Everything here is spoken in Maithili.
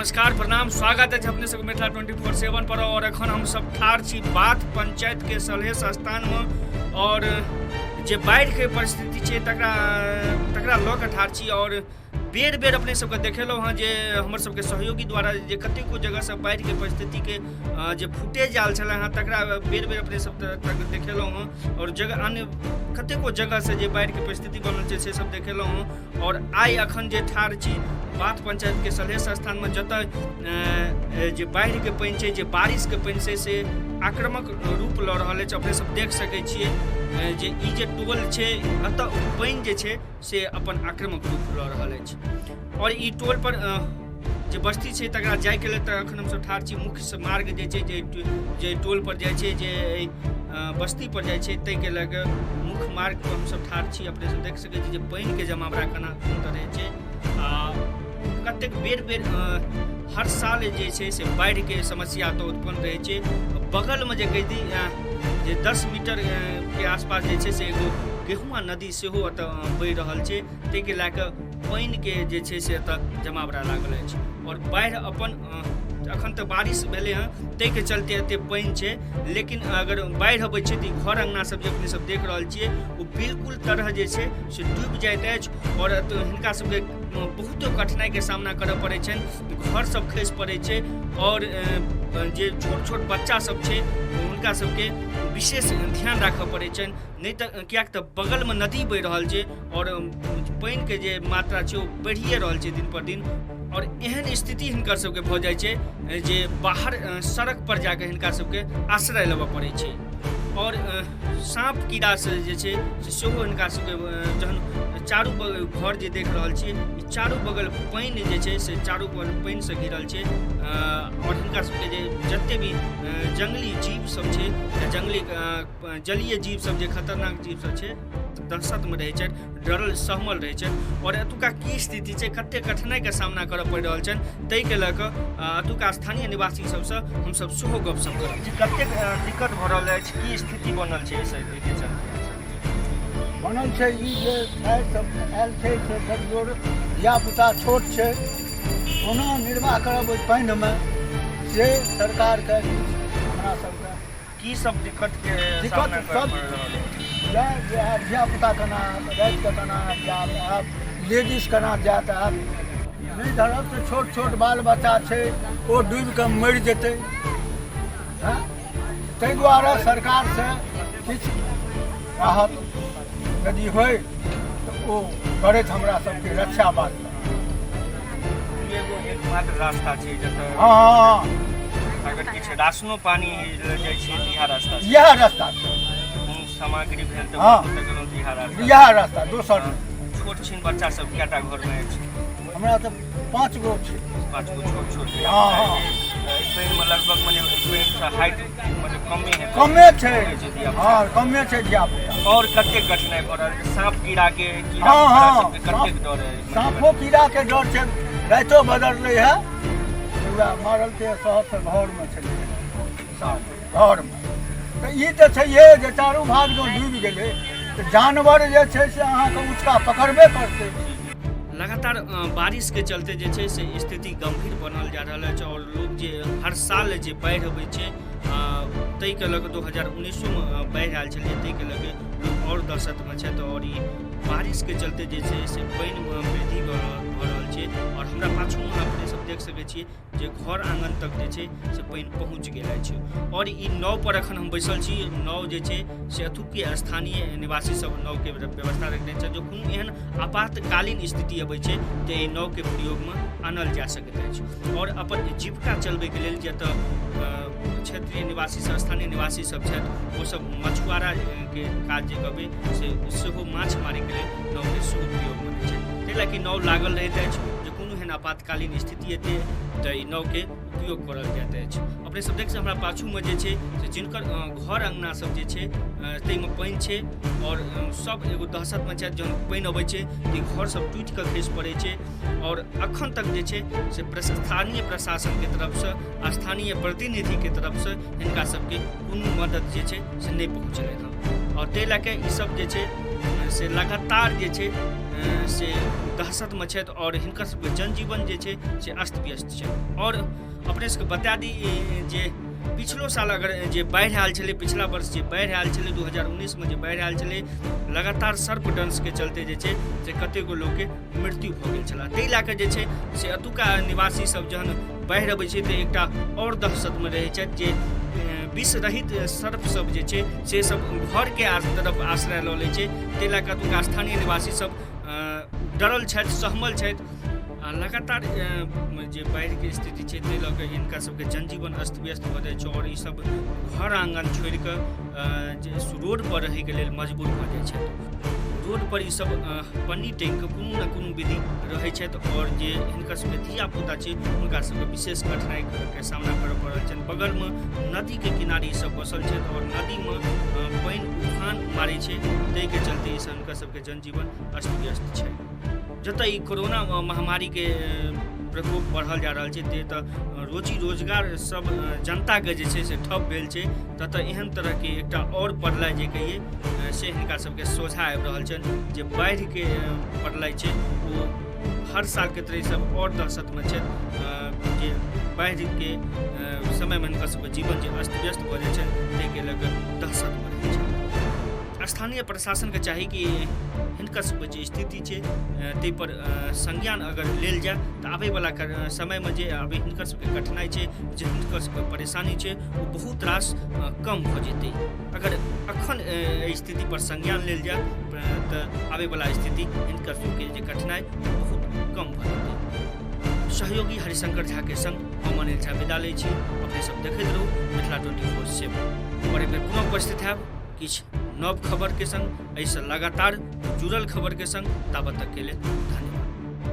नमस्कार, प्रणाम, स्वागत अछि अपने सबके मिथिला 24/7 पर। और एखन हम सब ठाढ़ छी बाथ पंचायत के सलहेश स्थान में और जे बाढ़ि के परिस्थिति छै तकरा तकरा लऽ कऽ ठाढ़ छी। और बेर बेर अपने सबके देखेलहुँ हँ जे हमर सबके सहयोगी द्वारा जे कतेको जगहसँ बाढ़िके परिस्थितिके जे फुटेज आयल छलै हँ तकरा बेर बेर अपने सब तक देखेलहुँ हँ। और जगह अन्य कतेको जगहसँ जे बाढ़िके परिस्थिति बनल छै से सब देखेलहुँ हँ। और आइ अखन जे ठाढ़ छी बाथ पंचायतके सलहेश स्थानमे, जतऽ जे बाढ़िके पानि छै, जे बारिशके पानि छै से आक्रामक रूप लऽ रहल अछि। अपने सब देख सकै छियै जे ई जे टोल छै एतऽ पानि जे छै से अपन आक्रामक रूप लऽ रहल अछि। और ई टोल पर जे बस्ती छै तकरा जाइके लेल तऽ एखन हमसब ठाढ़ छी मुख्य मार्ग जे छै जे टोल पर जाइ छै, जे बस्ती पर जाइ छै, ताहिके लऽ कऽ मुख्य मार्ग पर हमसब ठाढ़ छी। अपने सब देख सकै छी जे पानिके जमावड़ा केना कोन तरह छै आ कतेक बेर बेर हर साल जे छै से बाढ़िके समस्या तऽ उत्पन्न रहै छै। बगलमे जे कहि दी जे 10 मीटर के आसपास जे छै से एगो गेहुआ नदी सेहो एतऽ बहि रहल छै, ताहिके लए कऽ पानिके जे छै से एतऽ जमावड़ा लागल अछि। और बाढ़ि अपन अखन तऽ बारिश भेलै हँ ताहिके चलते एते पानि छै, लेकिन अगर बाढ़ि अबै छै तऽ घर अङ्गना सब जे अपने सब देख रहल छियै ओ बिल्कुल तरह जे छै से डूबि जाइत अछि। और हिनका सबके बहुतो कठिनाइके सामना करऽ पड़ै छनि, घर सब खसि पड़ै छै। और जे छोट छोट बच्चा सब छै हुनका सबके विशेष ध्यान राखऽ पड़ै छनि, नहि तऽ किएक तऽ बगलमे नदी बहि रहल छै और पानिके जे मात्रा छै ओ बढ़िए रहल छै दिन पर दिन। और एहन स्थिति हिनकर सबके भऽ जाइ छै जे बाहर सड़क पर जाके हिनका सबके आश्रय लेबऽ पड़ै छै। और साँप कीड़ासँ जे छै से सेहो हिनका सबके जहन चारू बगल घर जे देख रहल छियै ई चारू बगल पानि जे छै से चारू बगल पानिसँ घिरल छै। और हिनका सबके जे जते भी जंगली जीव सब छै या जंगली जलीय जीव सब जे खतरनाक जीव सब छै दहशतमे रहै छथि, डरल सहमल रहै छथि। और एतुका की स्थिति छै, कते कठिनाइके सामना करऽ पड़ि रहल छनि, ताहिके लऽ कऽ एतुका स्थानीय निवासी सबसँ हमसब सेहो गपशप करब। जी, कतेक दिक्कत भऽ रहल अछि, की स्थिति बनल छै एहिके चलते? बनल छै ई जे बाढ़ि सब आयल छै से कमजोर धियापुता छोट छै, कोना निर्वाह करब ओहि पानिमे से सरकारके हमरा सबके की सब दिक्कत के दिक्कत सामना करऽ सब पड़ि रहल अछि? इएह जे आब धियापुता केना आयत, रातिके केना जायत आब, लेडीज केना जायत आब, नहि धरब तऽ छोट छोट बाल बच्चा छै ओ डूबिकऽ मरि जेतै। हँ, ताहि दुआरे सरकारसँ किछु राहत यदि होइ तऽ ओ करैत हमरा सबके रक्षा बात। ई एगो एकमात्र रास्ता छै जतऽ हँ हँ अगर किछु राशनो पानी लऽ जाइ छियै तऽ इएह रास्ता छै। इएह रास्ता छै। कोनो सामग्री भेल तऽ ओतऽ गेलहुँ तऽ इएह रास्ता। इएह रास्ता, दोसर नहि। छोट छिन बच्चा सब कएटा घरमे अछि? हमरा तऽ 5 गो छै। 5 गो छोट छोट। हँ हँ। एहि पानिमे लगभग मने एहि पानिसँ हाइट मने कमे हेतै। कमे छै। धियापुता। हँ, कमे छै धियापुता। और कतेक कठिनाइ भऽ रहल छै? साँप कीड़ाके, कीड़ा हँ हँ सबके कतेक डर है? साँपो कीड़ाके डर छै। रातिो बदललै है, वएह मारल के शहरसँ घरमे छलै साँप घरमे। तऽ ई तऽ छैहे जे चारू भाग जँ डूबि गेलै तऽ जानवर जे छै से अहाँके उँचका पकड़बे करतै। लगातार बारिश के चलते जे छै से स्थिति गंभीर बनल जा रहल अछि। और लोग जे हर साल जे बाढ़ि अबै छै ताहिके लऽ कऽ 2019मे बाढ़ि आयल छलै, ताहिके लऽ कऽ लोक आओर दहशतमे छथि। और ई बारिशके चलते जे छै से पानिमे वृद्धि भऽ रहल छै। और हमरा पाछूमे अपने सब देख सकै छियै जे घर आङ्गन तक जे छै से पानि पहुँच गेल अछि। और ई नाव पर एखन हम बैसल छी। नाव जे छै से एतुके स्थानीय निवासी सब नावके व्यवस्था रखने छथि, जो कोनो एहन आपातकालीन स्थिति अबै छै तऽ एहि नावके प्रयोगमे आनल जा सकैत अछि। और अपन जीविका चलबैके लेल जतऽ क्षेत्रीय निवासी सब, स्थानीय निवासी सब छथि, ओ सब मछुआराके काज जे कहबै से सेहो माछ मारैके लेल नावके सेहो प्रयोगमे लै छथि। ताहि लए कऽ नाव लागल रहैत अछि जे कोनो एहन आपातकालीन स्थिति एतै तऽ ई नावके उपयोग करल जाइत अछि। अपने सब देख हमरा पाछूमे जे छै से जिनकर घर अङ्गना सब जे छै ताहिमे पानि छै और सब एगो दहशतमे छथि। जहन पानि अबै छै तऽ ई घर सब टूटिकऽ खसि पड़ै छै। और अखन तक जे छै से स्थानीय प्रशासनके तरफसँ, स्थानीय प्रतिनिधिके तरफसँ हिनका सबके कोनो मदद जे छै से नहि पहुँचलै हँ। और ताहि लए कऽ ई सब जे छै से लगातार जे छै से दहशतमे छथि आओर हिनकर सबके जनजीवन जे छै से अस्त व्यस्त छै। आओर अपने सबके बता दी जे पिछलो साल अगर जे बाढ़ि आयल छलै, पिछला वर्ष जे बाढ़ि आयल छलै 2019 मे जे बाढ़ि आयल छलै, लगातार सर्पदंशके चलते जे छै से कतेको लोकके मृत्यु भऽ गेल छलै। ताहि लए कऽ जे छै से एतुका निवासी सब जहन बाढ़ि अबै छै तऽ एकटा आओर दहशतमे रहै छथि जे विष रहित सर्प सब जे छै से सब घरके तरफ आश्रय लऽ लै छै। ताहि लए कऽ एतुका स्थानीय निवासी सब डरल छथि, सहमल छथि आ लगातार जे बाढ़िके स्थिति छै ताहि लऽ कऽ हिनका सबके जनजीवन अस्त व्यस्त भऽ जाइ छै आओर ईसब घर आङ्गन छोड़िकऽ जे रोडपर रहैके लेल मजबूर भऽ जाइ छथि। रोडपर ईसब पन्नी टाँगिकऽ कोनो ने कोनो विधि रहै छथि आओर जे हिनकर सबके धियापुता छै हुनका सबके विशेष कठिनाइके सामना करऽ पड़ल छनि। बगलमे नदीके किनारे ईसब बसल छथि आओर नदीमे पानि उफान मारै छै, ताहिके चलते ईसब हिनकर सबके जनजीवन अस्त व्यस्त छै। जतऽ ई कोरोना महामारीके प्रकोप बढ़ल जा रहल छै, ततऽ रोजी रोजगार सब जनताके जे छै से ठप भेल छै, ततऽ एहन तरहके एकटा आओर प्रलय जे कहियै से हिनका सबके सोझा आबि रहल छनि। जे बाढ़िके प्रलय छै ओ हर सालके तरह सब आओर दहशतमे छथि। जे बाढ़िके समयमे हिनका सबके जीवन जे अस्त व्यस्त भऽ जाइ छनि ताहिके लऽ कऽ दहशतमे रहै छथि। स्थानीय प्रशासनके चाही कि हिनकर सबके जे स्थिति छै ताहिपर संज्ञान अगर लेल जाय तऽ आबैवला समयमे जे अभी हिनकर सबके कठिनाइ छै, जे हिनकर सबके परेशानी छै, ओ बहुत रास कम भऽ जेतै। अगर अखन एहि स्थितिपर संज्ञान लेल जाय तऽ आबैवला स्थिति हिनकर सबके जे कठिनाइ बहुत कम भऽ जेतै। सहयोगी हरिशंकर झा के संग हम अनिल झा विदा लै छी। अपने सब देखैत रहू मिथिला 24/7 और एक बेर पुनः उपस्थित हैब किछु नव खबर के संग, एहिसँ लगातार जुड़ल खबर के संग। ताबत तक के लेल धन्यवाद।